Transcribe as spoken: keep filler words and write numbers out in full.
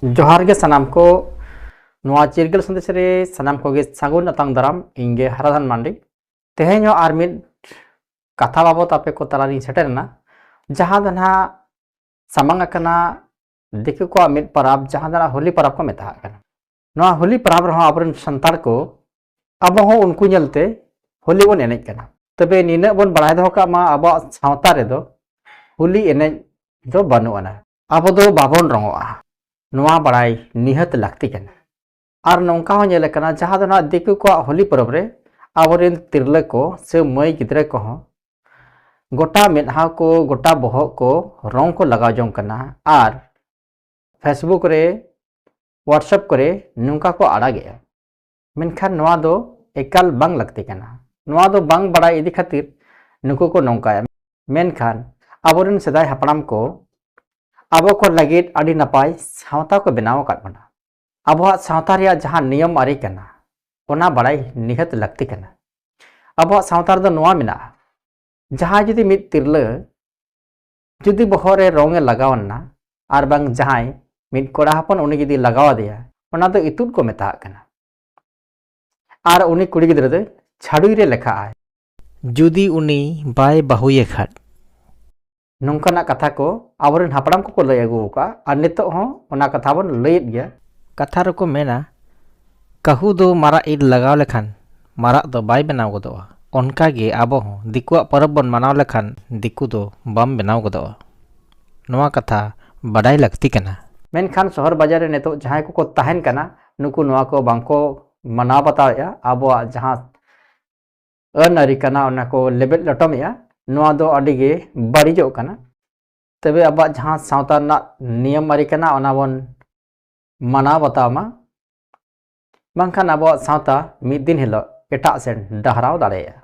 ᱡᱚᱦᱟᱨ ᱜᱮ ᱥᱟᱱᱟᱢ ᱠᱚ᱾ ᱱᱚᱣᱟ ᱪᱤᱨᱜᱟᱹᱞ ᱥᱟᱸᱫᱮᱥ ᱨᱮ ᱥᱟᱱᱟᱢ ᱠᱚᱜᱮ ᱥᱟᱹᱜᱩᱱ ᱟᱛᱟᱝ ᱫᱟᱨᱟᱢ᱾ ᱤᱧ ᱜᱮ ᱦᱟᱨᱟᱫᱷᱚᱱ ᱢᱟᱱᱰᱤ᱾ ᱛᱮᱦᱮᱧ ᱦᱚᱸ ᱟᱨ ᱢᱤᱫ ᱠᱟᱛᱷᱟ ᱵᱟᱵᱚᱛ ᱟᱯᱮ ᱠᱚ ᱛᱟᱞᱟᱨᱤᱧ ᱥᱮᱴᱮᱨ ᱮᱱᱟ, ᱡᱟᱦᱟᱸ ᱫᱚ ᱱᱟᱦᱟᱜ ᱥᱟᱢᱟᱝ ᱟᱠᱟᱱᱟ ᱫᱤᱠᱩ ᱠᱚᱣᱟᱜ ᱢᱤᱫ ᱯᱚᱨᱚᱵᱽ, ᱡᱟᱦᱟᱸ ᱫᱚ ᱱᱟᱦᱟᱜ ᱦᱳᱞᱤ ᱯᱚᱨᱚᱵᱽ ᱠᱚ ᱢᱮᱛᱟᱜ ᱠᱟᱱᱟ᱾ ᱱᱚᱣᱟ ᱦᱳᱞᱤ ᱯᱚᱨᱚᱵᱽ ᱨᱮᱦᱚᱸ ᱟᱵᱚᱨᱮᱱ ᱥᱟᱱᱛᱟᱲ ᱠᱚ, ᱟᱵᱚ ᱦᱚᱸ ᱩᱱᱠᱩ ᱧᱮᱞᱛᱮ ᱦᱳᱞᱤ ᱵᱚᱱ ᱮᱱᱮᱡ ᱠᱟᱱᱟ᱾ ᱛᱚᱵᱮ ᱱᱤᱱᱟᱹᱜ ᱵᱚᱱ ᱵᱟᱲᱟᱭ ᱫᱚᱦᱚ ᱠᱟᱜ ᱢᱟ, ᱟᱵᱚᱣᱟᱜ ᱥᱟᱶᱛᱟ ᱨᱮᱫᱚ ᱦᱳᱞᱤ ᱮᱱᱮᱡ ᱫᱚ ᱵᱟᱹᱱᱩᱜ ᱟᱱᱟ᱾ ᱟᱵᱚ ᱫᱚ ᱵᱟᱵᱚᱱ ᱨᱚᱝᱚᱜᱼᱟ, ᱱᱚᱣᱟ ᱵᱟᱲᱟᱭ ᱱᱤᱦᱟᱹᱛ ᱞᱟᱹᱠᱛᱤ ᱠᱟᱱᱟ᱾ ᱟᱨ ᱱᱚᱝᱠᱟ ᱦᱚᱸ ᱧᱮᱞ ᱟᱠᱟᱱᱟ, ᱡᱟᱦᱟᱸ ᱫᱚ ᱱᱟᱦᱟᱜ ᱫᱤᱠᱩ ᱠᱚᱣᱟᱜ ᱦᱳᱞᱤ ᱯᱚᱨᱚᱵᱽ ᱨᱮ ᱟᱵᱚᱨᱮᱱ ᱛᱤᱨᱞᱟᱹ ᱠᱚ ᱥᱮ ᱢᱟᱹᱭ ᱜᱤᱫᱽᱨᱟᱹ ᱠᱚᱦᱚᱸ ᱜᱚᱴᱟ ᱢᱮᱫᱦᱟ ᱠᱚ, ᱜᱚᱴᱟ ᱵᱚᱦᱚᱜ ᱠᱚ ᱨᱚᱝ ᱠᱚ ᱞᱟᱜᱟᱣ ᱡᱚᱝ ᱠᱟᱱᱟ ᱟᱨ Facebook ᱨᱮ, WhatsApp ᱠᱚᱨᱮ ᱱᱚᱝᱠᱟ ᱠᱚ ᱟᱲᱟᱜᱮᱜᱼᱟ᱾ ᱢᱮᱱᱠᱷᱟᱱ ᱱᱚᱣᱟ ᱫᱚ ᱮᱠᱟᱞ ᱵᱟᱝ ᱞᱟᱹᱠᱛᱤ ᱠᱟᱱᱟ᱾ ᱱᱚᱣᱟ ᱫᱚ ᱵᱟᱝ ᱵᱟᱲᱟᱭ ᱤᱫᱤ ᱠᱷᱟᱹᱛᱤᱨ ᱱᱩᱠᱩ ᱠᱚ ᱱᱚᱝᱠᱟᱭᱟ᱾ ᱢᱮᱱᱠᱷᱟᱱ ᱟᱵᱚᱨᱮᱱ ᱥᱮᱫᱟᱭ ᱦᱟᱯᱲᱟᱢ ᱠᱚ ᱟᱵᱚ ᱠᱚ ᱞᱟᱹᱜᱤᱫ ᱟᱹᱰᱤ ᱱᱟᱯᱟᱭ ᱥᱟᱶᱛᱟ ᱠᱚ ᱵᱮᱱᱟᱣ ᱟᱠᱟᱫ ᱵᱚᱱᱟ᱾ ᱟᱵᱚᱣᱟᱜ ᱥᱟᱶᱛᱟ ᱨᱮᱭᱟᱜ ᱡᱟᱦᱟᱸ ᱱᱤᱭᱚᱢ ᱟᱹᱨᱤ ᱠᱟᱱᱟ, ᱚᱱᱟ ᱵᱟᱲᱟᱭ ᱱᱤᱦᱟᱹᱛ ᱞᱟᱹᱠᱛᱤ ᱠᱟᱱᱟ᱾ ᱟᱵᱚᱣᱟᱜ ᱥᱟᱶᱛᱟ ᱨᱮᱫᱚ ᱱᱚᱣᱟ ᱢᱮᱱᱟᱜᱼᱟ, ᱡᱟᱦᱟᱸᱭ ᱡᱩᱫᱤ ᱢᱤᱫ ᱛᱤᱨᱞᱟᱹ ᱡᱩᱫᱤ ᱵᱚᱦᱚᱜ ᱨᱮ ᱨᱚᱝ ᱮ ᱞᱟᱜᱟᱣ ᱮᱱᱟ, ᱟᱨ ᱵᱟᱝ ᱡᱟᱦᱟᱸᱭ ᱢᱤᱫ ᱠᱚᱲᱟ ᱦᱚᱯᱚᱱ ᱩᱱᱤ ᱡᱩᱫᱤ ᱞᱟᱜᱟᱣ ᱟᱫᱮᱭᱟ, ᱚᱱᱟ ᱫᱚ ᱤᱛᱩᱫ ᱠᱚ ᱢᱮᱛᱟᱜ ᱠᱟᱱᱟ᱾ ᱟᱨ ᱩᱱᱤ ᱠᱩᱲᱤ ᱜᱤᱫᱽᱨᱟᱹ ᱫᱚ ᱪᱷᱟᱹᱰᱩᱭ ᱨᱮ ᱞᱮᱠᱷᱟᱜ ᱟᱭ᱾ ᱡᱩᱫᱤ ᱩᱱᱤ ᱵᱟᱭ ᱵᱟᱹᱦᱩᱭᱮ ᱠᱷᱟᱱ᱾ ᱱᱚᱝᱠᱟᱱᱟᱜ ᱠᱟᱛᱷᱟ ᱠᱚ ᱟᱵᱚᱨᱮᱱ ᱦᱟᱯᱲᱟᱢ ᱠᱚᱠᱚ ᱞᱟᱹᱭ ᱟᱹᱜᱩ ᱟᱠᱟᱫᱼᱟ, ᱟᱨ ᱱᱤᱛᱚᱜ ᱦᱚᱸ ᱚᱱᱟ ᱠᱟᱛᱷᱟ ᱵᱚᱱ ᱞᱟᱹᱭᱮᱫ ᱜᱮᱭᱟ᱾ ᱠᱟᱛᱷᱟ ᱨᱮᱠᱚ ᱢᱮᱱᱟ, ᱠᱟᱹᱦᱩ ᱫᱚ ᱢᱟᱨᱟᱜ ᱤᱞ ᱞᱟᱜᱟᱣ ᱞᱮᱠᱷᱟᱱ ᱢᱟᱨᱟᱜ ᱫᱚ ᱵᱟᱭ ᱵᱮᱱᱟᱣ ᱜᱚᱫᱚᱜᱼᱟ᱾ ᱚᱱᱠᱟ ᱜᱮ ᱟᱵᱚ ᱦᱚᱸ ᱫᱤᱠᱩᱣᱟᱜ ᱯᱚᱨᱚᱵᱽ ᱵᱚᱱ ᱢᱟᱱᱟᱣ ᱞᱮᱠᱷᱟᱱ ᱫᱤᱠᱩ ᱫᱚ ᱵᱟᱢ ᱵᱮᱱᱟᱣ ᱜᱚᱫᱚᱜᱼᱟ᱾ ᱱᱚᱣᱟ ᱠᱟᱛᱷᱟ ᱵᱟᱰᱟᱭ ᱞᱟᱹᱠᱛᱤ ᱠᱟᱱᱟ᱾ ᱢᱮᱱᱠᱷᱟᱱ ᱥᱚᱦᱚᱨ ᱵᱟᱡᱟᱨ ᱨᱮ ᱱᱤᱛᱚᱜ ᱡᱟᱦᱟᱸᱭ ᱠᱚᱠᱚ ᱛᱟᱦᱮᱱ ᱠᱟᱱᱟ, ᱱᱩᱠᱩ ᱱᱚᱣᱟ ᱠᱚ ᱵᱟᱝᱠᱚ ᱢᱟᱱᱟᱣ ᱵᱟᱛᱟᱣᱮᱫᱼᱟ᱾ ᱟᱵᱚᱣᱟᱜ ᱡᱟᱦᱟᱸ ᱟᱹᱱ ᱟᱹᱨᱤ ᱠᱟᱱᱟ, ᱚᱱᱟ ᱠᱚ ᱞᱮᱵᱮᱫ ᱞᱚᱴᱚᱢᱮᱫᱼᱟ᱾ ᱱᱚᱣᱟ ᱫᱚ ᱟᱹᱰᱤ ᱜᱮ ᱵᱟᱹᱲᱤᱡᱚᱜ ᱠᱟᱱᱟ᱾ ᱛᱚᱵᱮ ᱟᱵᱚᱣᱟᱜ ᱡᱟᱦᱟᱸ ᱥᱟᱶᱛᱟ ᱨᱮᱱᱟᱜ ᱱᱤᱭᱚᱢ ᱟᱹᱨᱤ ᱠᱟᱱᱟ, ᱚᱱᱟ ᱵᱚᱱ ᱢᱟᱱᱟᱣ ᱵᱟᱛᱟᱣ ᱢᱟ, ᱵᱟᱝᱠᱷᱟᱱ ᱟᱵᱚᱣᱟᱜ ᱥᱟᱶᱛᱟ ᱢᱤᱫ ᱫᱤᱱ ᱦᱤᱞᱳᱜ ᱮᱴᱟᱜ ᱥᱮᱱ ᱰᱟᱦᱨᱟᱣ ᱫᱟᱲᱮᱭᱟᱜᱼᱟ᱾